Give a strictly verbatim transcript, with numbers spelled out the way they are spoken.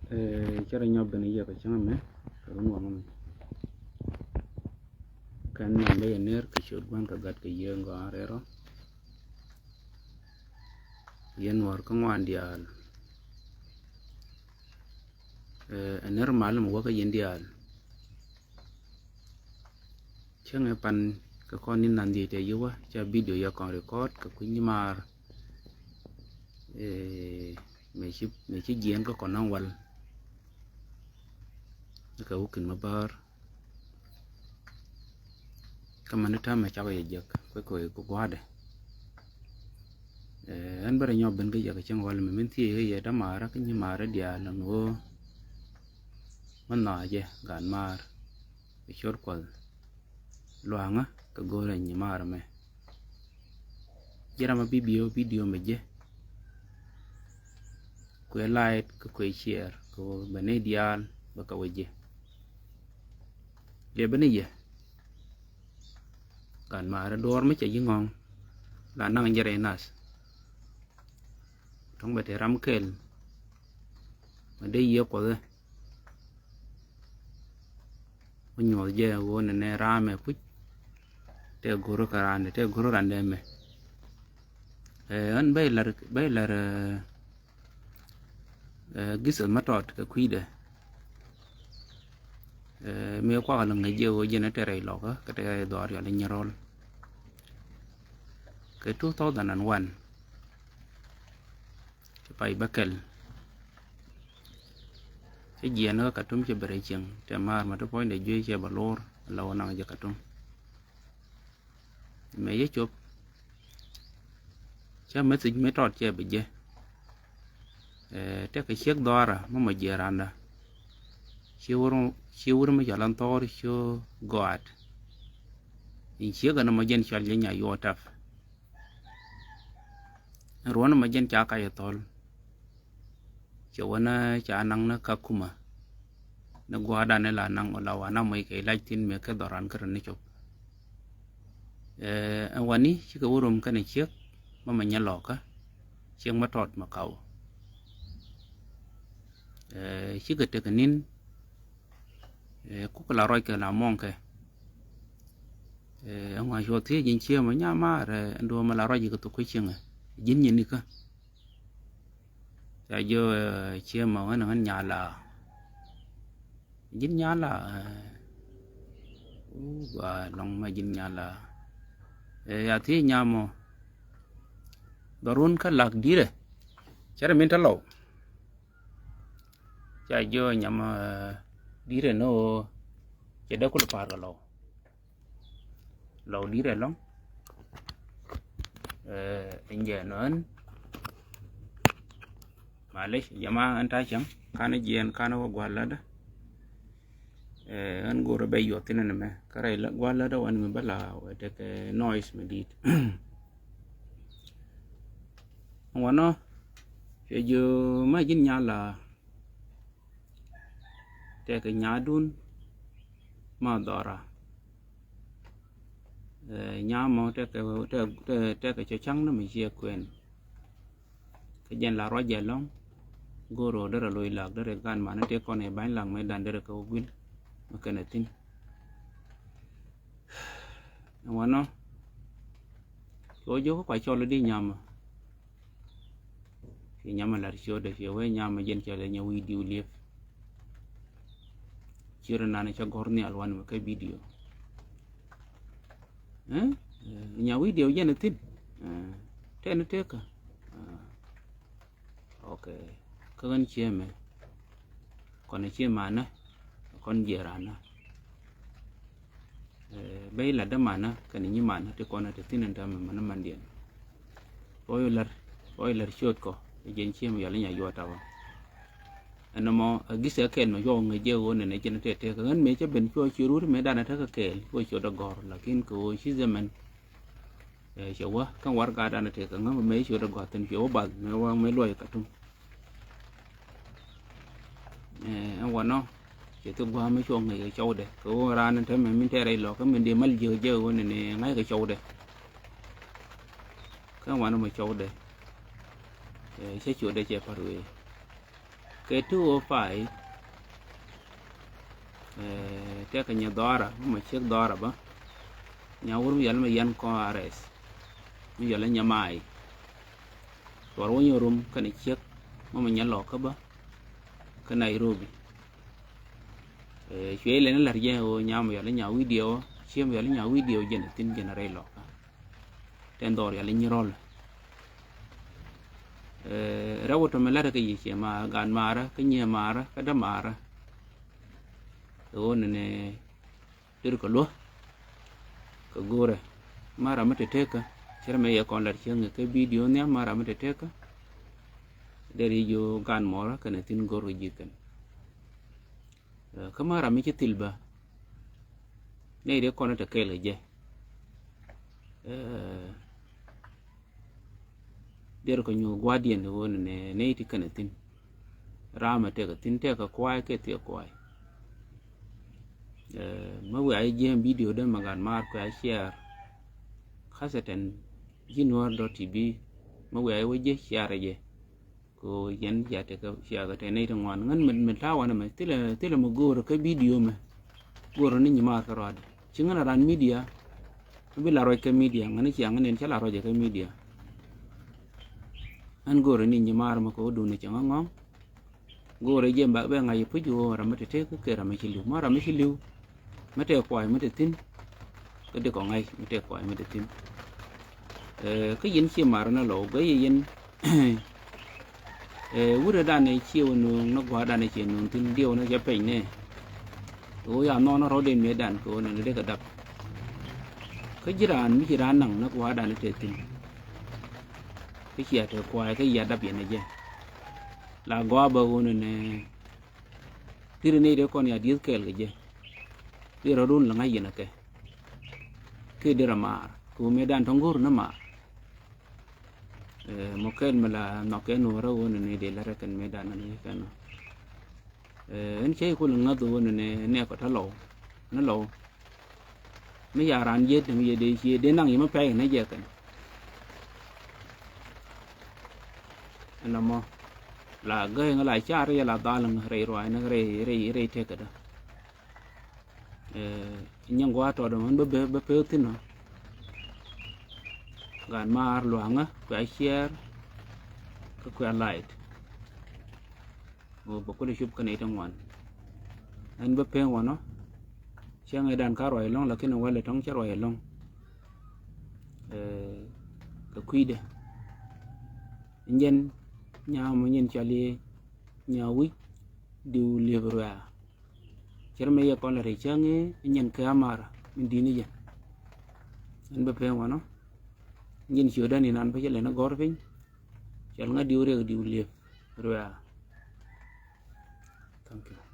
Cɛ rɔ nyɔk ben yɛ kɛ cäŋ mɛ kɛ run waŋ mɛ. Kɛn nɛn bä yɛ ner kɛ ciöt gua̱n kɛ gat kɛ yiëë ŋɔaarɛ rɔ. Yɛn wäär kä ŋuan diaal. Ɛ ner mal mɛ wä kä yɛn diaal. Cäŋɛ pan kɛ kɔn ni nan dhiec tɛ yowä ca bidio yɛ kɔn rikɔɔt kɛ kui̱ nyimaar. Mɛ ci jiɛn kä kɔn nan wal kɛ wikin ma bär. Kä mani täämɛ cakɔ yɛ jek kuɛ kuɛ ku gua̱dɛ. Ɛn bärɛ nyɔk ben kä yɛ kɛ cäŋ wal mɛ min thiee yɛ dämaarä kä nyimaarä diaal ɛn ɣöö mɛ nhɔaacɛ gaat maar. Kɛ ciöt Kuɔth lua̱a̱ŋä kɛ go̱o̱rɛ nyimaar mɛ. Ji̱ ram a bi bi̱i̱ bidio mɛ jɛ. Kuɛ like kä kuɛ share kɛ ɣöö bɛ nɛy diaal bɛ kɛ wä jɛ. Liɛpä ni yɛ. Gat maarä duɔ̱ɔ̱r mi cɛ ji̱ ŋɔ̱ŋ la naŋ jɛ rɛy nath. Tɔ̱ŋ bɛ te ram kɛl. Mɛ dee yiëë Kuɔth ɛ. Wä nyuɔth jɛ wä nɛnɛ raamɛ kuc. Tɛ go̱rä kä randɛ tɛ go̱rä randɛ mɛ. Ɛ ɣän bɛ lar bɛ lar. Ɛ githäth mä tɔt kɛ kui̱dɛ. Ɛ mëë kuakä lɛ ŋäc jɛ ɣöö jɛn ɛ tɛ rɛy lɔkä kɛ tɛ rɛy dhɔaar yɔl inyɛ rɔl. Kɛ two thousand and one. Cɛ pay bä kɛl. Cɛ jiɛn kä Katum cɛ bɛ rɛy cieŋ tɛ maar ma ti puɔ̱nydɛ juey cɛ bɛ lo̱r. La wä naŋ jɛ Katum. Mɛ yɛ cop. Cä message mi tɔt cɛ bi jɛ. Ɛ tɛkɛ ciek dhɔaarä mɔ mɔ jiɛ randa. Ci wur ci wur mi cɔl an thɔɔr ci gɔat. In ciek ɛn mɔ jɛn cɔl jɛ nya yuɔ tap. Ruɔn mɔ jɛn ca kac ɛ thɔl. Cɛ wänä ca naŋ ni Kakuma. Ni gua̱a̱dan ni la naŋ ɔ la wa na mɔc kɛ ilac thi̱n mëë kɛ dhɔran kä rɛn ni cop. Ɛ ɛn wani cikɛ wä rom kɛnɛ ciek mä mɛ nyɛ lɔkä ciek mä tɔt mä kaw. Ɛ cikɛ tek nin. Ɛ kukɛ la rɔc kɛ la mɔŋkɛ. Ɛ ɛn wa cuɔ thiec ji̱n ciek mä nya maar ɛ ɛn duɔ̱ɔ̱mɛ la rɔc kɛ thuk kä cieŋɛ ji̱n nyɛ nikä. Ca jiö ciemɔ ɣän ɣän nyala. Ji̱n nyala. Gua lɔŋ mɛ ji̱n nyala. Ya thiec nyamɔ. Dhɔrun kä lak dirɛ. Cɛ rɛ min te lɔw. Ca jiö nyamɔ dirɛ ni ɣöö cɛ dee kul pa̱a̱r kɛ lɔw. Lɔw dirɛ lɔŋ. Ɛn jɛ nɔ ɛn. Malish jama ɛn ta̱ cäŋ kanɛ jiɛn kanɛ wä gua̱l lätdä. Ɛn go̱rä bɛ yuɔth thin ɛn mɛ kä rɛy gua̱l lätdä wan mi bä la wɛ tekɛ noise mi di̱i̱t. Wanɔ cɛ jiö ma ji̱n nyal la. Tɛkɛ nyaadun ma dhɔra. Ɛ nyamɔ tɛkɛ tɛkɛ tɛkɛ cɛ caŋ ni mi ciɛ kuɛn. Kä jɛn la ruac jɛ lɔŋ. Go̱o̱r ɣöö derɛ loc lak derɛ gan mani tëë kɔn ɛ ba̱ny lak mɛ dan derɛ kɛ wä guil mɛ kɛn ɛ thi̱n. Ɛn wanɔ. Kɛ wä jiök kä kua cɔl di nyamɔ. Ci nyamɔ lar ciötdɛ ci wee nyamɔ jɛn cɔl ɛ nyɛ wi̱i̱ diw liep. Ciötdɛ nan cä gɔ̱r nhial wan mɛ kä bidio. Nya wi̱i̱ diw jɛn ɛ thi̱n. Tɛn tekä. Ok. Kä ɣän ciemɛ. Kɔn ciemɛ anä. Kɔn jiɛr anä. Bɛ ilat dämanä kɛnɛ nyimanä ti kɔn a te thi̱n ɛn täämɛ mänä mandiɛn. Kɛ ɣöö ilat kɛ ɣöö ilat ciöt kɔ ɛ jɛn ciemɛ yɔl inya yuɔt tawä. Ɛn ɛmɔ a gi̱th ɛ kɛɛl mɛ cuɔ ŋäc jɛ ɣöö nɛnɛ jɛn a tɛk tɛk ɛ ɣän mëë cä ben cuɔ ciöt wur mëë danɛ tekɛ kɛɛl cuɔ ciöt a gɔ̱r lakin kɛ ɣöö ci dhɛmɛn. Ɛ cɛ wä kä warɛgadan tëë kɛ ŋämɛ mëë ciöt ɛ gɔ̱a̱th thi̱n cɛ wä bath mëë wä mëë luɔc ɛ Katum. Ɛ ɛn wanɔ cɛ thik gua̱a̱th mëë cuɔ ŋäc kɛ cɔwdɛ kɛ ɣöö raan ɛn täämɛ min tɛɛrɛ ilɔ̱k kä min dee mal jiäk jɛ ɣöö nɛnɛ ŋa̱ckɛ cɔwdɛ. Kä ɛn wanɔ mɛ cɔwdɛ. Ɛ cä ciötdɛ cɛ pa̱t wee. Kɛ two oh five, tɛkɛ nyɛ dhɔra mɛ mɛ ciek dhɔra bä. Nya wur mi yɔl mɛ yɛn kɔn arrest mi yɔl nyɛ mai. Tuɔr wä nyɛ rum kɛn ciek mɛ mɛ nyɛ lɔkä bä kä Nairobi. Cuɛ ilɛ ni lar jɛ ɣöö nyam yɔl nya video, ciek mi yɔl nya video jɛn thin jɛn rɛy lɔkä. Tɛn dhɔr yal inyirɔl. Rɛw wä tɔmɛ lat kä yic ma gan marä kä nyie marä kä dä marä. Kɛ ɣöö nɛnɛ der kɛ luä kɛ go̱rɛ marä mi te tekä. Cɛ rɛ mɛ yɛ kɔn lat cieŋ kɛ video nhiam marä mi te tekä. Der i̱ ji̱ gan mɔrä kɛnɛ thin go̱r kɛ ji̱ kɛn. Kä marä mi ci thil bä nɛy dee kɔn te kɛɛl kɛ jɛ. Derɛ kɛ nyuɔ̱th gua̱diɛn ɣöö nɛ nɛy ti kɛnɛ thi̱n. Raamɛ tɛkɛ thi̱n tɛkɛ kuay kɛ thiɛ kuay. Mä wiaa ji̱ jiɛm video dee mɛ gat maar kuɛ a share. Khasatan ji̱ Nuäär dot T V mä wiaa wä ji̱ share jɛ. Ko yɛn cia tekɛ cia kɛ tɛ nɛy ti ŋuan ŋän mi mi ta̱a̱ wanɛ mɛ thilɛ thilɛ mɛ go̱o̱rä kä video mɛ. Go̱o̱rä ni nyimaar kä ruaadɛ ci ŋän a ran media. Mi bi la ruac kä media ŋän cia ŋän in cä la ruac kä media. Ɣän go̱o̱rä ni nyimaar mɛ kɛ wä duundɛ cɛ ŋɔ̱ŋɔ̱ŋ. Go̱o̱rä jɛ bɛ ŋa̱c puc ɣöö ram mi te tek kɛ ram mi ci li̱w ma ram mi ci li̱w. Mi tɛk kuay mi te thi̱n. Kä dikɔ ŋa̱c mi tɛk kuay mi te thi̱n. Kä yɛn cie mar ni lɔw gäi yɛ yɛn. Wurɛ dan ɛ cie wä nuŋ ni gua̱a̱r dan ɛ cie nuŋ thi̱n diɛw ni cɛ peny nɛ. Ɣöö ya nhɔn rɔ̱ den mëë dan kɛ ɣöö nɛn dee kɛ dap. Kä ji̱ raan mi ci raan naŋ ni gua̱a̱r dan ɛ te thi̱n. Kä cia te kuay kä ya dap yɛn ɛ jɛ. La gɔaa bä ɣöö nɛnɛ. Thiri ni dee kɔn ya dieth kɛɛl kɛ jɛ. Di rɔdun la ŋa̱c yɛn ɛ kɛ. Kɛ di rɔ maar kɛ ɣöö mëë dan tɔ̱ ŋo̱r ni maar. Mɔ kɛl mi la nhɔk kɛ nuɔrä wä ni ni dee lärä kɛn mi dan ni kɛn. Ɛn cɛ ikul ŋa̱th wä ni ni nɛɛkɔ tɔ lɔw ni lɔw. Mi ca raan jiet mi yɛ dee cie dee naŋ yɛ mi pɛy ni jɛ kɛn. Ɛn mɔ la gäy ŋa la car yɛ la dhal ŋa rɛy ruaacni rɛy rɛy rɛy tëkädä. Nyɛn gua̱a̱ tɔɔt ɛmɔ bä bä pek thi̱n ɔ. Gaat maar lua̱a̱ŋä kuɛ share kä kuɛ like. Bä kulɛ cup kä nɛy ti ŋuan. Ɛn bä pek wanɔ. Cäŋ ɛ dan ka ruac ɛlɔ̱ŋ lakin ɛ wälɛ tɔ̱ŋ cä ruac ɛlɔ̱ŋ. Kɛ kui̱dɛ. Nyɛn nyamɔ nyɛn cɔal i̱ Nyawi̱c Diw Liep Ruɛ̈ɛ̈. Cɛ rɛ mɛ yɛ kɔn la rɛy cäŋ i̱ nyɛn kɛ amara min di̱i̱ni jɛ. Ɛn bɛ pɛn wanɔ. Nyɛn ciötdäni nan bä cɛ lɛn a gɔ̱r piny. Cɛl ŋa Diw Riɛk Diw Liep Ruɛ̈ɛ̈. Thank you.